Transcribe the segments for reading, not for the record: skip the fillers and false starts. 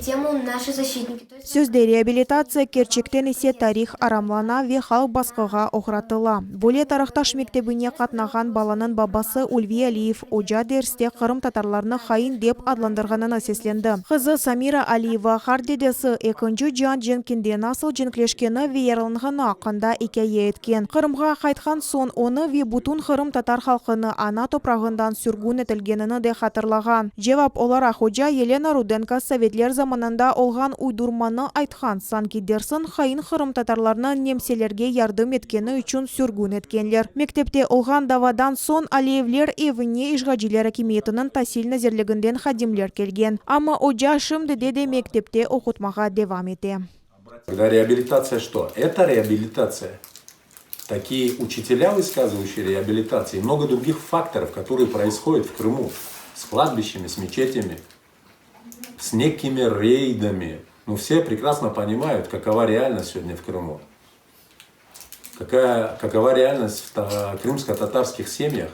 тему Наши защитники. Sözde reabilitatsiya, kerçekten ise tarih aramlana ve halq basqığa oğratıla. Böyle Taraqtaş mektebine qatnağan balanıñ babası Ülvi Aliyev oca derste qırımtatarlarnı hain dep adlandırğanına seslendi. Qızı Samira Aliyeva qartdedesi Ekinci cian cenkinde nasıl cenkleşkeni ve yaralanğanı aqqında ikâye etken. Qırımğa qaytqan soñ onı ve bütün qırımtatar halqını ana toprağından sürgün etilgenini de hatırlağan. Cevap olaraq oca Yelena Rudenko sovetler zamanında olğan uydurmanı aytqan, sanki dersiñ hain qırımtatarlarnı nemselerge yardım etkeni içün sürgün etkenler. Mektepte olğan davadan soñ Aliyevler evine işğalciler akimiyetiniñ tasil nazirliginden hadimler kelgen. Amma oca şimdide de mektepte oqutmağa devam ete. Тогда реабилитация что? Это реабилитация. Такие учителя, высказывающие реабилитации, и много других факторов, которые происходят в Крыму с кладбищами, с мечетями, с некими рейдами. Ну, все прекрасно понимают, какова реальность сегодня в Крыму. Какая, какова реальность в крымско-татарских семьях,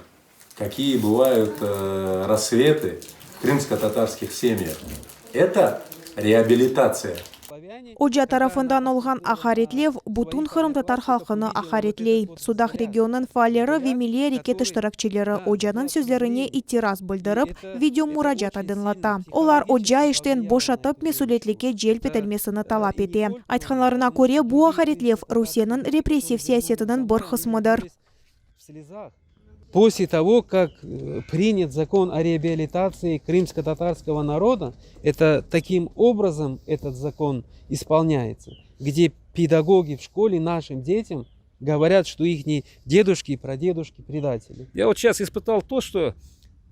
какие бывают э, рассветы в крымско-татарских семьях. Это реабилитация. Oca tarafından olğan aqaretlev bütün qırımtatar halqını aqaretley. Sudaq regionınıñ faalleri ve milliy areket iştirakçileri ocanıñ sözlerine itiraz bildirip, video muracaat aydınlata. Olar oca işten boşatıp, mesüliyetlikke celp etilmesini talap ete. Aytqanlarına köre, bu aqaretlev Rusiyeniñ repressiv siyasetiniñ bir qısmıdır. После того, как э, принят закон о реабилитации крымско-татарского народа, это таким образом этот закон исполняется, где педагоги в школе нашим детям говорят, что их дедушки и прадедушки предатели. Я вот сейчас испытал то, что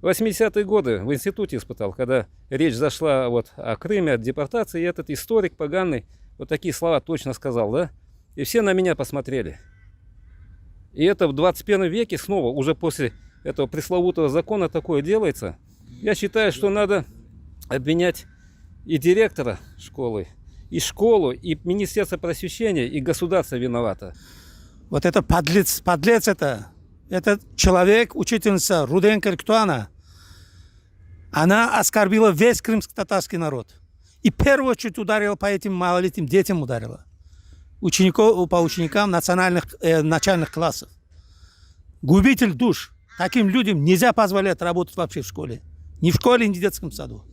в 80-е годы в институте испытал, когда речь зашла вот о Крыме, о депортации, и этот историк поганый вот такие слова точно сказал, да? И все на меня посмотрели. И это в 21 веке снова, уже после этого пресловутого закона такое делается. Я считаю, что надо обвинять и директора школы, и школу, и Министерство просвещения, и государство виновато. Вот это подлец, подлец это, этот человек, учительница Руденко, кто она? Она оскорбила весь крымско-татарский народ. И в первую очередь ударила по этим малолетним детям ударила. Учеников, по ученикам национальных, э, начальных классов. Губитель душ. Таким людям нельзя позволять работать вообще в школе. Ни в школе, ни в детском саду.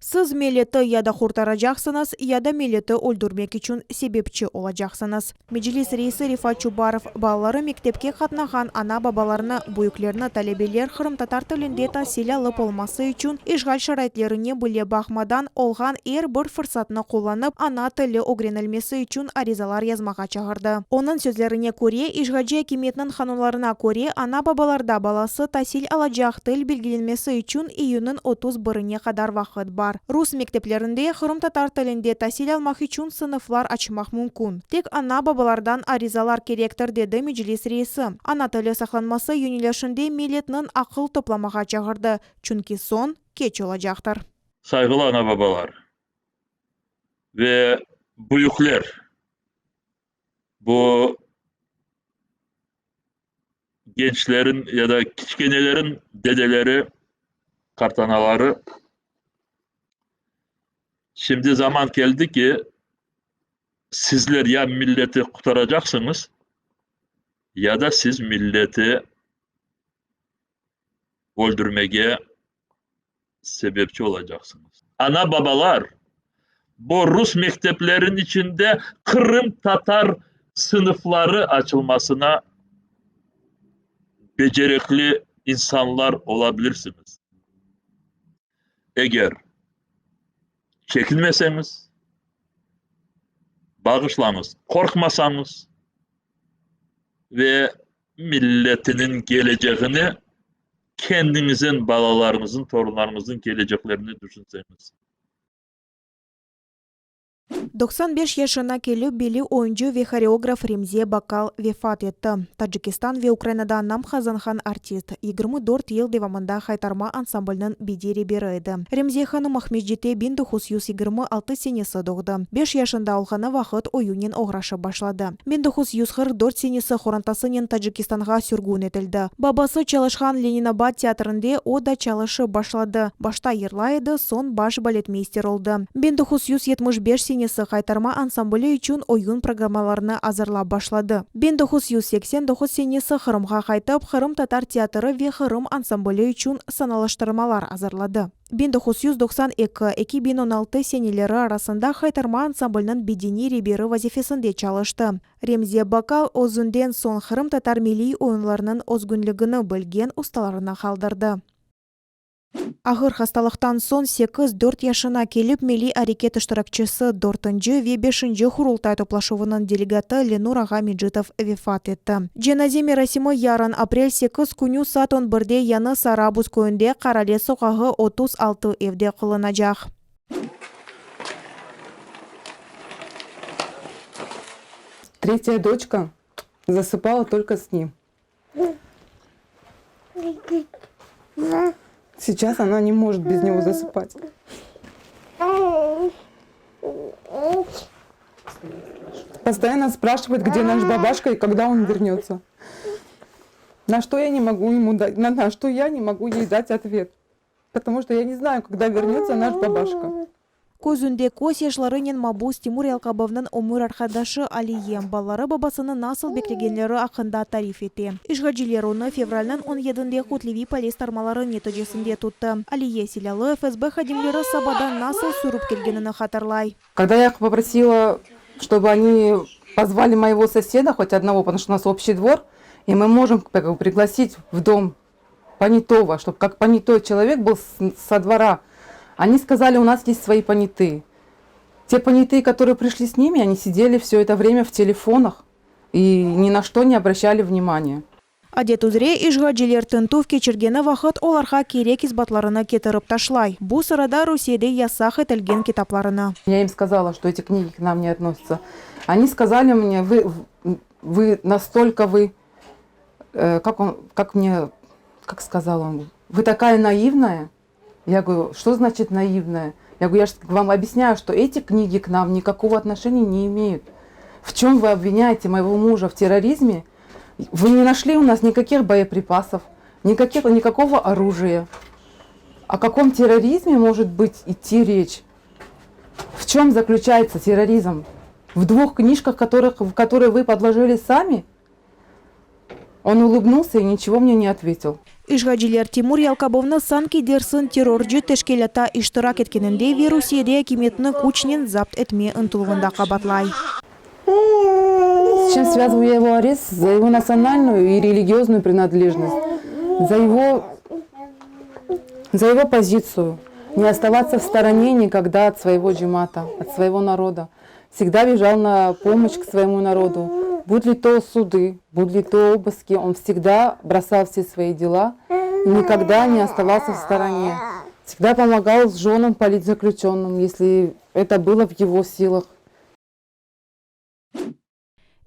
Siz milleti ya da qurtaracaqsıñız, ya da milleti öldürmek içün sebepçi olacaqsıñız. Meclis reisi Refat Çubarov balaları mektepke qatnağan ana-babalarını, büyüklerni, talebeler qırımtatar tilinde tasil alıp olması içün işğal şaraitlerine bile baqmadan, olğan er bir fırsatnı qullanıp, ana tili ögrenilmesi içün arizalar yazmağa çağırdı. Onıñ sözlerine köre, işğalci akimiyetniñ qanunlarına köre, ana-babalarda balası tasil alacaq til belgilenmesi içün iyünniñ 31-ine qadar vaqıt bar. Rus mekteplerinde qırımtatar tilinde tasil almaq içün sınıflar açmaq mümkün. Tek ana-babalardan arizalar kerektir, dedi Meclis reisi. Ana tili saqlanması yönelişinde milletniñ aqıl toplamağa çağırdı, çünki soñ keç olacaqtır. Sayğılı ana-babalar ve büyükler, bu gençlerin ya da kiçkenelerin dedeleri, qartanaları, şimdi zaman keldi ki, sizler ya milleti qutaracaqsıñız, ya da siz milleti öldürmege sebepçi olacaqsıñız. Ana-babalar, bu rus mekteplerin içinde qırımtatar sınıfları açılmasına becerikli insanlar olabilirsiñiz. Eger çekinmeseñiz, bağışlañız, qorqmasañız ve milletiniñ keleceğini, kendiñizin, balalarıñızın, torunlarıñızın keleceklerini tüşünseñiz. 95 yaşına kelip belli oyuncı ve horeograf Remziye Bakal vefat etti. Tacikistan ve Ukrainada nam qazanğan artist, 24 yıl devamında Haytarma ansambliniñ bediy reberi edi. Remziye hanım Aqmescitte 1926 senesi doğdı. Beş yaşında olğanı vaqıt oyunnen oğraşıp başladı. 1944 senesi qorantasınen Tacikistanğa sürgün etildi. Babası çalışqan Leninabad teatrinde o da çalışıp başladı, başta yırlay edi, soñ baş baletmeyster oldı. 1975 senesi Haytarma ansambli içün oyun programmalarını azırlap başladı. 1989 senesi Qırımğa qaytıp, Qırımtatar teatri ve Qırım ansambli içün sanalaştırmalar azırladı. 1992, 2016 seneleri arasında Haytarma ansambliniñ bedeniy reberi vazifesinde çalıştı. Remziye Bakal özünden soñ qırımtatar milliy oyunlarınıñ özgünligini bilgen ustalarını qaldırdı. Ağır hastalıqtan soñ sekiz, dört yaşına kelip milliy areket iştirakçisi, dörtünci ve beşinci Qurultay toplaşuvınıñ delegatı Lenur ağa Mecitov vefat etti. Cenaze merasimi yarın, aprel 8 künü saat on birde Yañı Sarabuz köyünde Qarale soqağı, 36 evde qılınacaq. Третья дочка засыпала только с ним. Сейчас она не может без него засыпать. Постоянно спрашивает, где наш бабашка и когда он вернется. На что я не могу ему дать, на, на что я не могу ей дать ответ. Потому что я не знаю, когда вернется наш бабашка. Közünde köz yaşlarınen mabus Timur Yalkabovnıñ ömür arqadaşı Aliye, balaları babasını nasıl beklegenleri aqqında tarif ete. İşğalciler onı fevralniñ on yedinde kütleviy polis tarmaları neticesinde tuttı. Aliye, silâlı FSB hadimleri sabadan nasıl sürip kelgenini hatırlay. Когда я их попросила, чтобы они позвали моего соседа, хоть одного, потому что у нас общий двор, и мы можем как бы пригласить в дом понятого, чтобы как понятой человек был со двора. Они сказали, у нас есть свои понятые. Те понятые, которые пришли с ними, они сидели все это время в телефонах и ни на что не обращали внимания. Adet üzre işğalciler tintüv keçirgeni vaqıt olarğa kerek isbatlarını ketirip taşlay. Bu sırada Rusiyede yasaq etilgen kitaplarını. Я им сказала, что эти книги к нам не относятся. Они сказали мне, вы, вы настолько вы, э, как он, как мне, как сказал он, вы такая наивная. Я говорю, что значит наивная? Я говорю, я же вам объясняю, что эти книги к нам никакого отношения не имеют. В чем вы обвиняете моего мужа в терроризме? Вы не нашли у нас никаких боеприпасов, никаких, никакого оружия. О каком терроризме может быть идти речь? В чем заключается терроризм? В двух книжках, которых, в которые вы подложили сами? Он улыбнулся и ничего мне не ответил. İşğalciler Timur Yalkabovnı sanki dersiñ terrorcı teşkilâtta iştirak etkeninde ve Rusiyede akimiyetni küçnen zapt etme ıntıluvında qabaatlay. С чем связываю я его арест? За его национальную и религиозную принадлежность, за его, за его позицию. Не оставаться в стороне никогда от своего джемата, от своего народа. Всегда бежал на помощь к своему народу. Будь ли то суды, будь ли то обыски, он всегда бросал все свои дела и никогда не оставался в стороне. Всегда помогал с женам политзаключенным, если это было в его силах.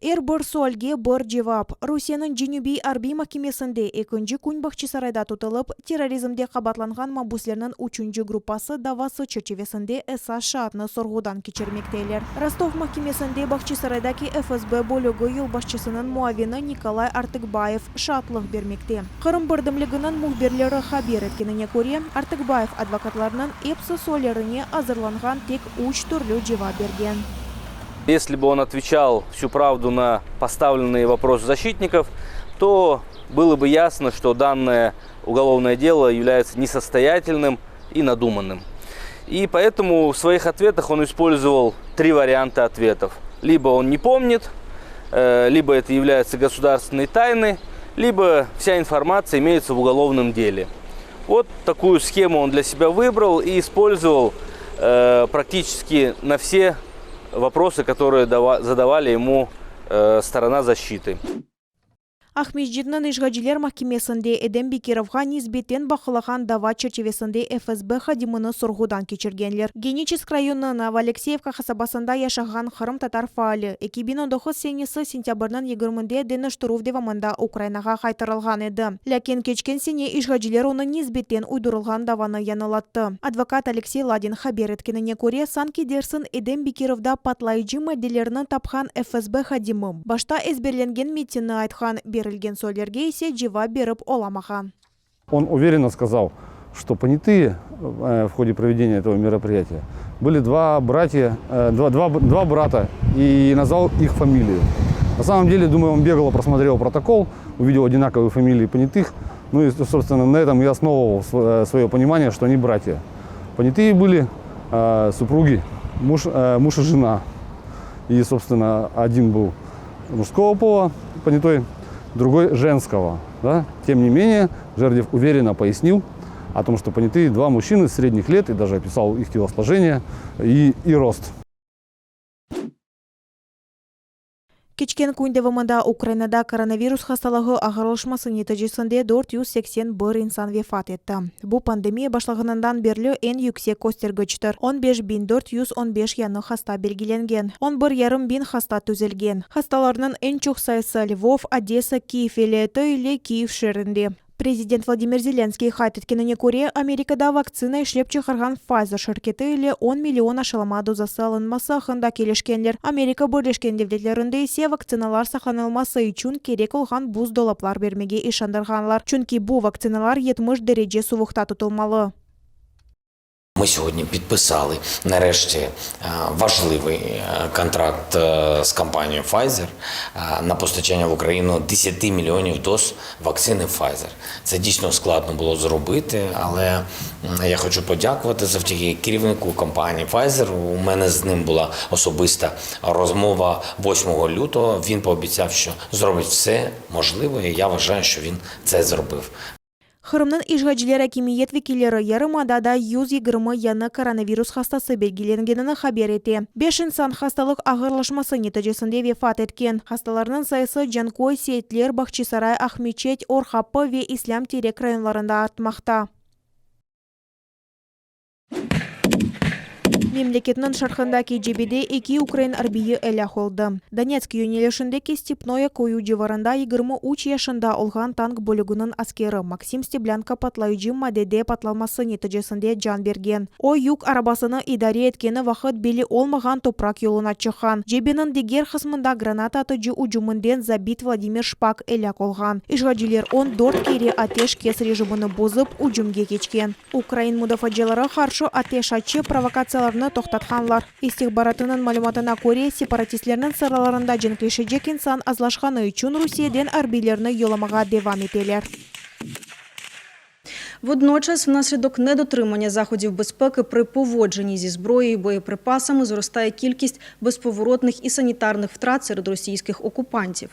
Er bir sualge bir cevap. Rusiyeniñ Cenübiy arbiy mahkemesinde ekinci kün Bağçasarayda tutulıp, terrorizmde qabaatlanğan mabüslerniñ üçünci gruppası davası çerçivesinde esas şaatnı sorğudan keçirmekteler. Rostov mahkemesinde Bağçasaraydaki FSB bölügi yolbaşçısınıñ muavini Nikolay Artıkbayev şaatlıq bermekte. Qırım birdemliginiñ mühbirleri haber etkenine köre, Artıkbayev advokatlarnıñ episi suallerine azırlanğan tek üç türlü cevap bergen. Если бы он отвечал всю правду на поставленные вопросы защитников, то было бы ясно, что данное уголовное дело является несостоятельным и надуманным. И поэтому в своих ответах он использовал три варианта ответов. Либо он не помнит, э, либо это является государственной тайной, либо вся информация имеется в уголовном деле. Вот такую схему он для себя выбрал и использовал э, практически на все вопросы, которые задавали ему э, сторона защиты. Aqmescitniñ işğalciler mahkemesinde Edem Bekirovğa nisbeten baqılağan dava çerçivesinde FSB hadimini sorğudan keçirgenler. Geniçesk rayonınıñ Novoalekseyevka qasabasında yaşağan qırımtatar faali 2019 senesi sentâbrniñ yigirminde deñiştirüv devamında Ukrainağa qaytarılğan edi. Lâkin keçken sene işğalciler onı nisbeten uydurılğan davanı yañılattı. Advokat Aleksey Ladin haber etkenine köre, sanki dersiñ Edem Bekirovda patlayıcı maddelerni tapqan FSB hadimi, başta ezberlengen metinni aytqan, berilgen suallerge ise cevap berip olamağan. Он уверенно сказал, что понятые в ходе проведения этого мероприятия были два братья, два, два, два брата и назвал их фамилию. На самом деле, думаю, он бегло просмотрел протокол, увидел одинаковые фамилии понятых, ну и, собственно, на этом я основывал свое понимание, что они братья. Понятые были э, супруги, муж, э, муж и жена. И, собственно, один был мужского пола понятой, другой женского. Да? Тем не менее, Жердев уверенно пояснил о том, что понятые два мужчины средних лет, и даже описал их телосложение и, и рост. Keçken kün devamında Ukrainada koronavirus hastalığı ağırlaşması neticesinde 481 insan vefat etti. Bu, pandemiya başlağanından berli eñ yüksek köstergiçtir. 15 415 yañı hasta belgilengen, 11,5 biñ hasta tüzelgen. Hastalarnıñ eñ çoq sayısı Lvov, Odesa, Kiyev vilâyeti ile Kiyev şeerinde. Prezident Vladimir Zelenskiy qayd etkenine köre, Amerikada vaktsina işlep çıqarğan Pfizer şirketi ile 10 million aşılama dozası alınması aqqında kelişkenler. Amerika Birleşken Devletlerinde ise vaktsinalar saqlanılması içün kerek olğan buzdolaplar bermege işandırğanlar, çünki bu vaktsinalar 70 derece suvuqta tutulmalı. Ми сьогодні підписали нарешті важливий контракт з компанією Pfizer на постачання в Україну 10 мільйонів доз вакцини Pfizer. Це дійсно складно було зробити, але я хочу подякувати завдяки керівнику компанії Pfizer. У мене з ним була особиста розмова 8 лютого. Він пообіцяв, що зробить все можливе, і я вважаю, що він це зробив. Qırımnıñ işğalciler akimiyet vekilleri yarımadada 120 yañı koronavirus hastası belgilengenini haber ete. Beş insan hastalıq ağırlaşması neticesinde vefat etken. Hastalarnıñ sayısı Canköy, Seyitler, Bağçasaray, Aqmeçet, Orqapı ve İslâm Terek rayonlarında artmaqta. Memleketniñ şarqındaki cebede eki ukrain arbiyi elâk oldı. Donetsk yönelişindeki Stepnoye köyü civarında 23 yaşında olğan tank bölüginiñ askeri Maksim Steblânko patlayıcı maddede patlaması neticesinde can bergen. O, yük arabasını idare etkeni vaqıt belli olmağan topraq yoluna çıqqan. Cebeniñ diger qısmında granata atıcı ücüminden zabit Vladimir Şpak elâk olğan. İşğalciler 14 kere ateş kes rejimini bozıp, ücümge keçken. Ukrain mudafaacıları qarşı ateş açıp, provokatsiyalarnı toqtatqanlar. İstihbaratınıñ malümatına köre, separatistlerniñ sıralarında cenkleşecek insan azlaşqanı içün Rusiyeden arbiylerni yollamağa devam eteler. Водночас, внаслідок недотримання заходів безпеки при поводженні зі зброєю і боєприпасами зростає кількість безповоротних і санітарних втрат серед російських окупантів.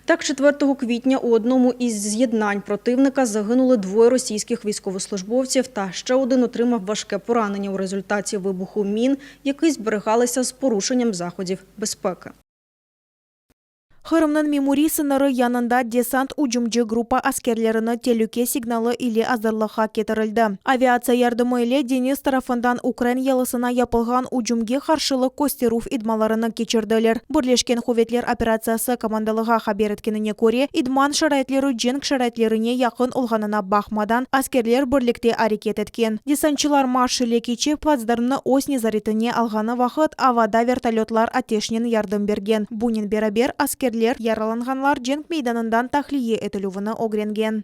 Так, 4 квітня у одному із з'єднань противника загинули двоє російських військовослужбовців та ще один отримав важке поранення у результаті вибуху мін, які зберігалися з порушенням заходів безпеки. Qırımnıñ memuriy sıñırı yanında desant ücümci gruppa askerlerini telüke signalı ile azırlıqqa ketirildi. Aviatsiya yardımı ile deñiz tarafından ukrain yalısına yapılğan ücümge qarşılıq kösterüv idmanlarını keçirdiler. Birleşken quvetler operatsiyası komandalığı haber etkenine köre, idman şaraitleri cenk şaraitlerine yaqın olğanına baqmadan, askerler birlikte areket etken. Desantçılar marş ile keçip, platsdarmnı öz nezaretine alğanı vaqıt avada vertolötlar ateşnen yardım bergen. Bunen beraber askerler yaralanğanlar cenk meydanından tahliye etilüvini ögrengen.